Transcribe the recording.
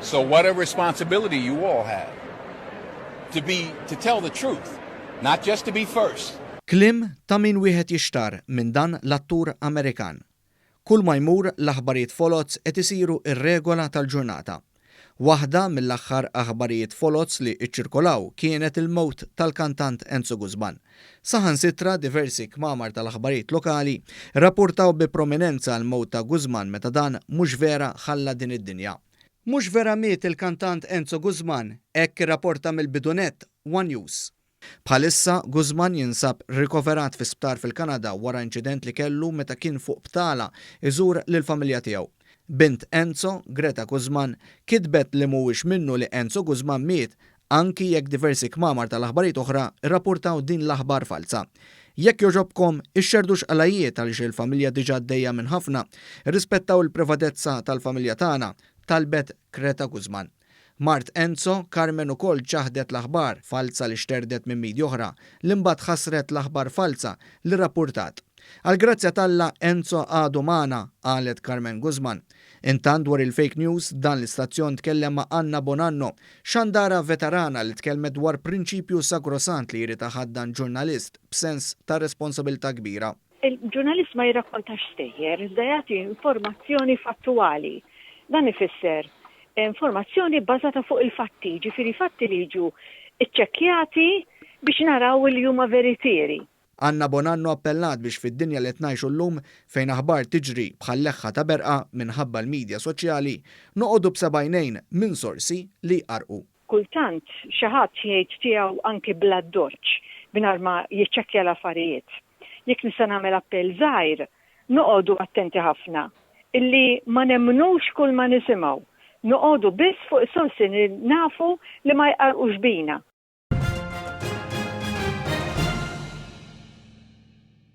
So what a responsibility you all have to be to tell the truth, not just to be first. Kliem ta' min wieħed jixtarr minn dan l-attur Amerikan. Kull ma jmur l-aħbarijiet foloz qed isiru r-regola tal-ġurnata. Waħda mill-aħħar aħbarijiet foloz li ċċirkolaw kienet il-mewt tal-kantant Enzo Guzman. Saħansitra diversi kmamar tal-aħbarijiet lokali rrappurtaw bi prominenza l-mewt ta' Guzman meta dan mhux vera ħalla din id-dinja. Mhux vera miet il-kantant Enzo Guzman, hekk irrapporta mill-bidu nett one News. Bħalissa, Guzman jinsab rikoverat fi sptar fil-Kanada wara inċident li kellu meta kien fuq btala iżur lill-familja tiegħu. Bint Enzo, Greta Guzman, kitbet li mhuwiex minnu li Enzo Guzman miet anki jekk diversi kmamar tal-aħbarijiet oħra rrappurtaw din l-aħbar falza. Jekk jogħġobkom, ixxerdux qlajiet għaliex il-familja diġà għaddejja minn ħafna. Irrispettaw il-privatezza tal-familja tagħna, talbet Greta Guzman. Mart Enzo, Carmen ukoll ċaħdet l-aħbar falza li xterdet minn media oħra, li mbagħad ħassret l-aħbar falza li rrappurtat. Għall-grazzja t'Alla Enzo għadu magħna, qalet Carmen Guzman. Intant dwar il-fake news, dan l-istazzjon tkellem ma' Anna Bonanno, xandara veterana li tkellmet dwar prinċipju sagrosant li jrid iħaddan ġurnalist b'sens ta' responsabilità kbira. Il-ġurnalist ma jirrakkontax stejjer, iżda jagħti informazzjoni fattwali. Dan ifisser informazzjoni bbażata fuq il-fatti, jiġifieri fatti li jiġu ċċekkjati biex naraw li huma veritieri. Anna Bonanno appellat biex fid-dinja li qed ngħixu llum, fejn aħbar tiġri bħal leħħa ta' berqa minħabba l-media soċjali, noqogħdu b'seba' għajnejn minn sorsi li jqarrqu. Kultant xi ħadd jgħid tiegħu anki bl-addoċċ mingħajr ma jiċċekkja l-affarijiet. Jekk nista' nagħmel appell żgħir, noqogħdu attenti ħafna illi ma nemmnux kull ma nisimgħu. Noqogħdu biss fuq sorsi li nafu li ma jqarrqux bina.